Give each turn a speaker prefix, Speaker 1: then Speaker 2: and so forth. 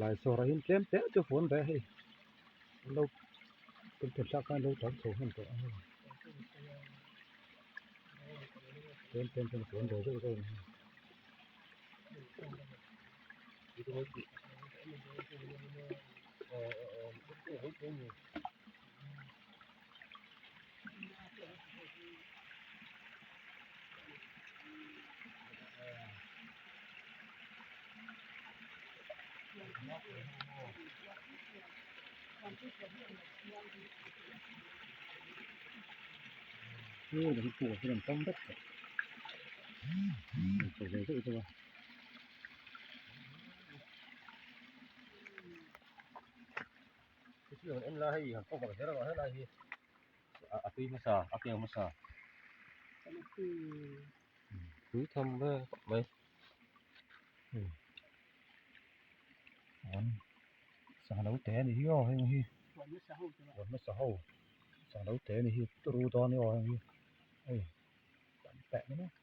Speaker 1: Lai sawrah hian tlem te chu fuan ve hei an lo kan thlen thlak khan an lo tang chho hman tawh a hei tlem tlem chuan a fuan ve zeuh zeuh a ni.
Speaker 2: A tui hmasa a keu hmasa tui tham vel khawp mai
Speaker 1: an sangha lo te a ni hi aw heng hi huan hmasa ho sangha lo te a ni hi turu dawn a ni aw heng hi hei tam teh mai a.